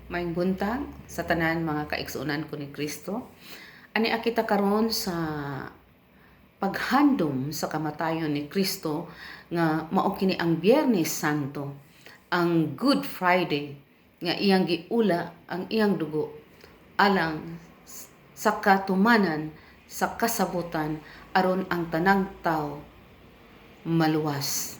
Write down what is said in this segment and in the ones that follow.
Maayong buntag sa tanan, mga kaigsuonan ko ni Kristo. Ani kita karon sa paghandom sa kamatayon ni Kristo nga mao kini ang Biyernes Santo, ang Good Friday, nga iyang giula ang iyang dugo alang sa katumanan sa kasabutan aron ang tanang tao maluwas.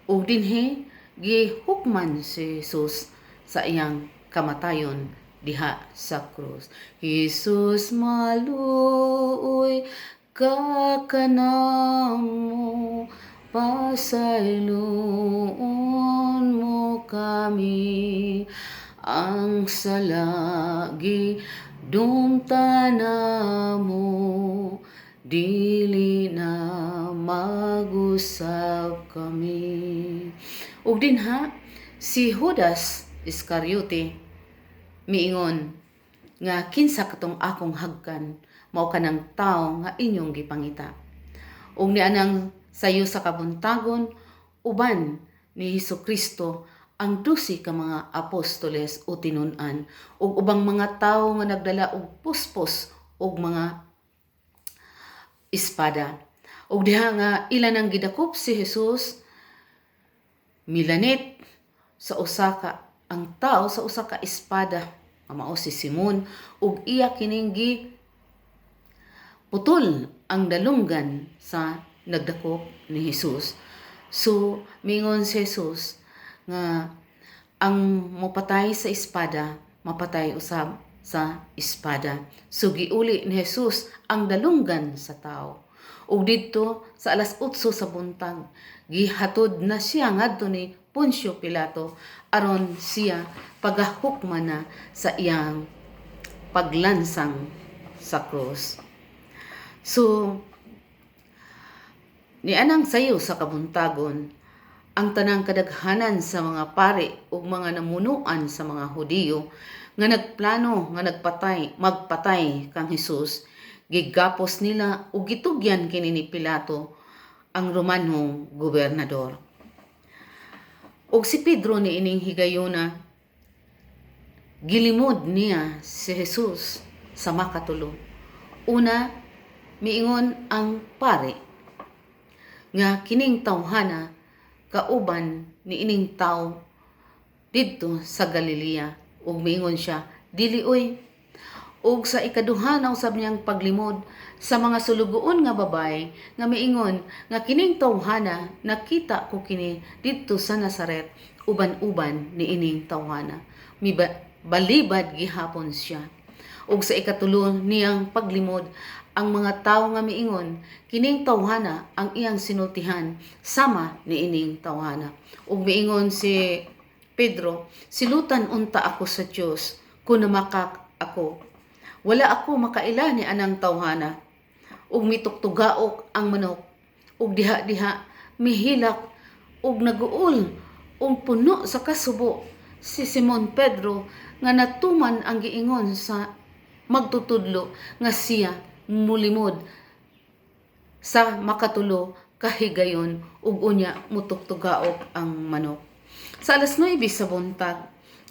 Ug dinhi gihukman si Jesus sa iyang kamatayon diha sa krus. Jesus, maluoy ka kanamo, pasayloon mo kami, ang sala gidumtan namo, dili na mag-usab kami. Ug dinha si Judas Iscariote miingon nga, "Kinsa katong akong hagkan, mao kanang tawo nga inyong gipangita." Ug nianang sayo sa kabuntagon, uban ni Hesus Kristo ang 12 ka mga apostoles o tinun-an ug ubang mga tawo nga nagdala og puspos ug mga espada. Ug diha nga ila nang gidakop si Jesus, milanit sa usa ka ang tao sa usa ka espada nga mao si Simon ug iya kining putol ang dalunggan sa nagdakop ni Jesus. So mingon si Jesus nga ang mopatay sa espada, mapatay usab sa espada. So giuli ni Jesus ang dalunggan sa tao. Ug didto sa alas 8 sa buntag, gihatod na siya ngadto ni Poncio Pilato aron siya pagahukman na sa iyang paglansang sa krus. So, nianang sayo sa kabuntagon, ang tanang kadaghanan sa mga pari ug mga namunuan sa mga Hudiyo nga nagplano nga magpatay kang Hesus, gigapos nila ug gitugyan kini ni Pilato, ang Romanong gobernador. Ug si Pedro niining higayuna, gilimod niya si Jesus sa makatulo. Una, miingon ang pari nga kining tawhana kauban ni ining tawo didto sa Galilea, ug miingon siya, "Dili oy." Ug sa ikaduha na usab niyang paglimod, sa mga sulugoon nga babaye nga miingon nga kining tawhana, nakita ko kini didto sa Nazaret, uban-uban ni ining tawhana. Miba, balibad gihapon siya. Ug sa ikatulo niyang paglimod, ang mga tawo nga miingon kining tawhana ang iyang sinultihan sama ni ining tawhana. Ug miingon si Pedro, "Silutan unta ako sa Dios kung namakak ako. Wala ako makaila ni anang tawhana." Ug mituktugaok ang manok. Ug diha-diha mihilak ug naguol ug puno sa kasubo si Simon Pedro nga natuman ang giingon sa magtutudlo nga siya mulimod sa makatulo kahigayon ug unya mutuktugaok ang manok. Sa alas 9 sa buntag,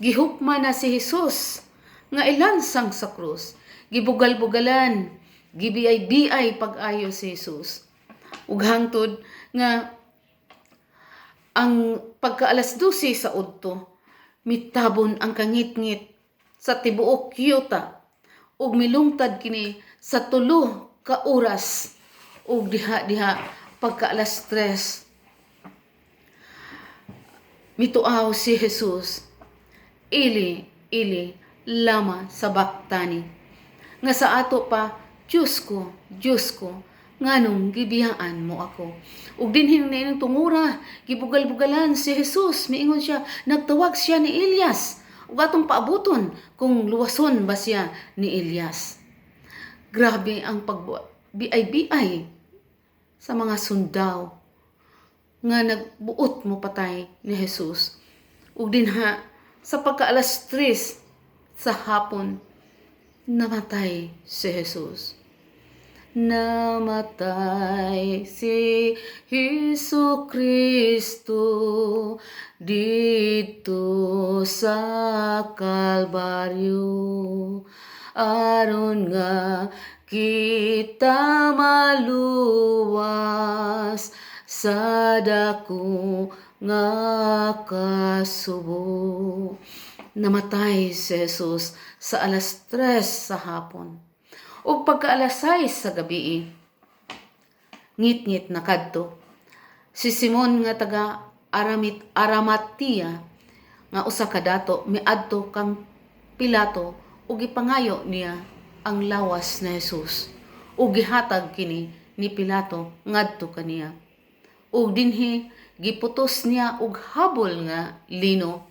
gihukma na si Jesus nga ilansang sa krus. Gibugal-bugalan, gibiyay-biyay pag-ayo si Jesus. Ug hangtod nga ang pagka alas 12 sa udto, mitabon ang kangitngit sa tibuok yuta ug milungtad kini sa 3 ka oras. Ug diha-diha pagka alas 3, mituaw si Jesus, "Eli, Eli, lama sabaktani?" Nga sa ato pa, "Diyos ko, Diyos ko, nganong gibiyaan mo ako?" Ug dinhi ning tungura, gibugal-bugalan si Jesus, miingon siya, nagtawag siya ni Elias. Ug atong paabuton kung luwason ba siya ni Elias. Grabe ang pag biay-biay sa mga sundao nga nagbuot mo patay ni Jesus. Ug dinha sa pagka alas 3 sa hapon, namatay si Jesus. Namatay si Hesus Kristo didto sa Kalbaryo aron nga kita maluwas sa dako nga kasubo. Namatay si Jesus sa alas 3 sa hapon. Ug pagka alas 6 sa gabi, ngit-ngit na kadto si Simon nga taga Aramit Aramatia nga usa ka dato, miadto kang Pilato ug gipangayo niya ang lawas ni Jesus, ug gihatag kini ni Pilato ngadto kaniya. Ug dinhi giputos niya og habol nga lino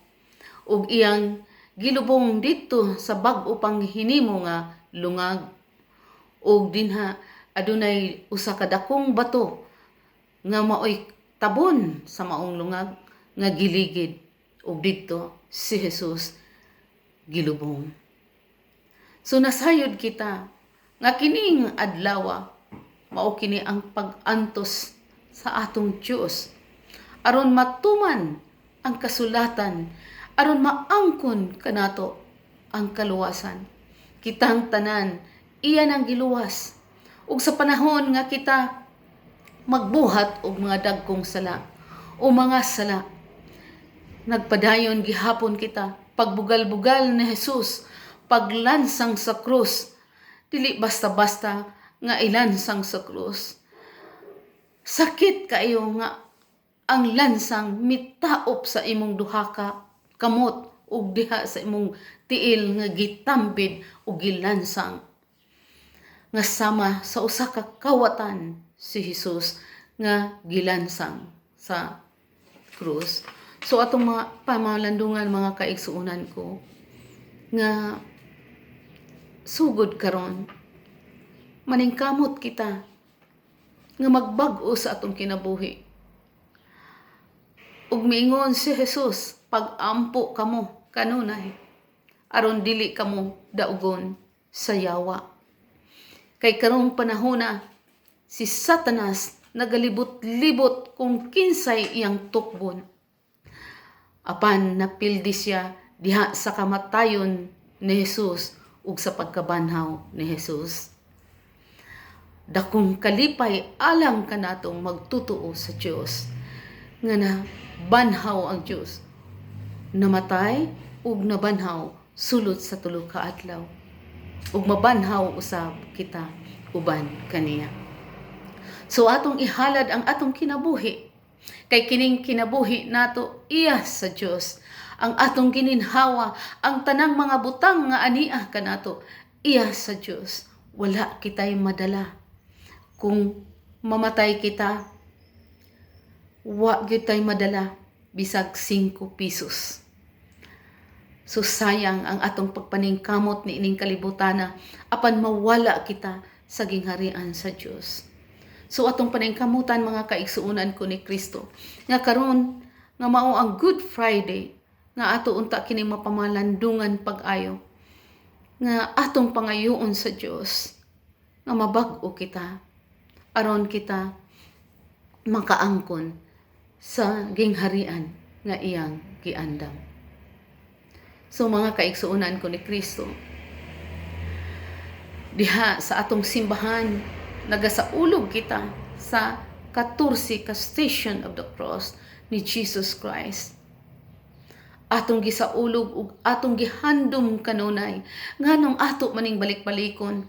ug iyang gilubong didto sa bag-o pang hinimo nga lungag. Ug dinha adunay usa ka dakong bato nga maoy tabon sa maong lungag nga giligid, ug didto si Jesus gilubong. So nasayod kita nga kining adlaw mao kini ang pag-antos sa atong Dios aron matuman ang kasulatan, aron maangkon kanato ang kaluwasan. Kitang tanan iya nang giluwas. Ug sa panahon nga kita magbuhat og mga dagkong sala o mga sala, nagpadayon gihapon kita pagbugal-bugal ni Jesus, paglansang sa krus. Dili basta-basta nga ilansang sa krus. Sakit kaayo nga ang lansang mitaop sa imong duha ka kamot ug diha sa imong tiil nga gitambid ug gilansang nga sama sa usa ka kawatan si Jesus nga gilansang sa krus. So atong mga pamalandungan, mga kaigsuonan ko, nga sugod karon maningkamot kita nga magbag-o sa atong kinabuhi. Ug miingon si Jesus, "Pag-ampo kamo kanunay aron dili kamo daugon sa yawa." Kay karong panahona si Satanas nagalibot-libot kung kinsay iyang tukbon. Apan napildi siya diha sa kamatayon ni Jesus ug sa pagkabanhaw ni Jesus. Dakong kalipay alang kanatong magtutuo sa Dios nga na banhaw ang Dios. Namatay ug nabanhaw sulod sa 3 ka adlaw. Ug mabanhaw usab kita uban kaniya. So atong ihalad ang atong kinabuhi. Kay kining kinabuhi nato iya sa Dios. Ang atong gininhawa, ang tanang mga butang nga ania kanato iya sa Dios. Wala kitay madala. Kung mamatay kita, wa gyud tay madala bisag 5 pesos. So sayang ang atong pagpaningkamot ni ining kalibutana apan mawala kita sa gingharian sa Dios. So atong paningkamutan, mga kaigsuonan ko ni Kristo, nga karon nga mao ang Good Friday, nga ato unta kini mapamalandungan pag-ayo, nga atong pangayoon sa Dios nga mabag-o kita aron kita makaangkon sa gingharian nga iyang giandam. So mga kaigsuonan ko ni Kristo, diha sa atong simbahan nagasaulog kita sa 14 ka Station of the Cross ni Jesus Christ. Atong gisaulog ug atong gihandom kanunay nganong ato maning balik-balikon.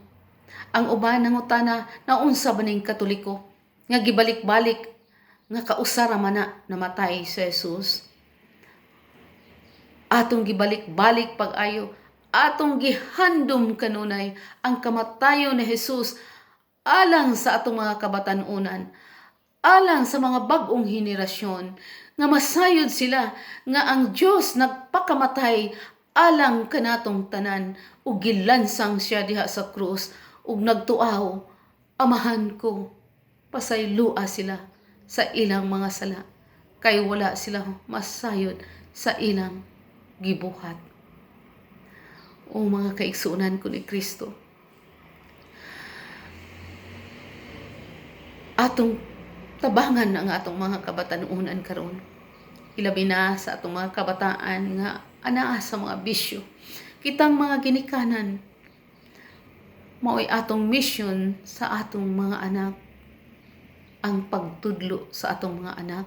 Ang uban nangutana, naunsa ba ning Katoliko nga gibalik-balik nga kausa ra man na namatay si Jesus? Atong gibalik-balik pag-ayo, atong gihandom kanunay ang kamatayon ni Jesus alang sa atong mga kabatanunan, alang sa mga bag-ong henerasyon, nga masayod sila nga ang Dios nagpakamatay alang kanatong tanan ug gilansang siya diha sa krus ug nagtuaw, "Amahan ko, pasaylua sila sa ilang mga sala kay wala sila masayod sa ilang gibuhat." O mga kaigsuonan ko ni Kristo, Atong tabangan ang atong mga kabatanunan karon, ilabi na sa atong mga kabataan nga anaa sa mga bisyo. Kitang mga ginikanan, mao'y atong mission sa atong mga anak, ang pagtudlo sa atong mga anak,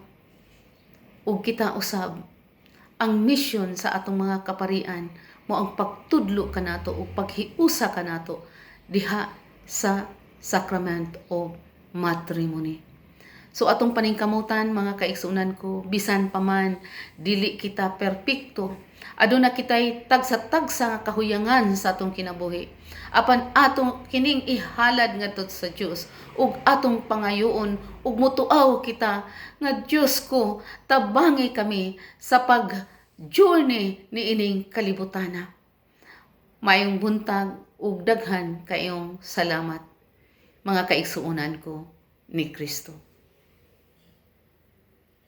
ug kita usab, ang mission sa atong mga kaparian mao ang pagtudlo kanato ug paghiusa kanato diha sa sacrament of matrimony. So atong paningkamutan, mga kaigsunan ko, bisan pa man dili kita perpekto, aduna kitay tagsa-tagsa nga kahuyangan sa atong kinabuhi. Apan atong kining ihalad ngadto sa Dios ug atong pangayoon ug mutuaw kita nga, "Dios ko, tabangi kami sa pag journey niining kalibutana." Maayong buntag ug daghan kayong salamat, mga kaigsuonan ko ni Kristo.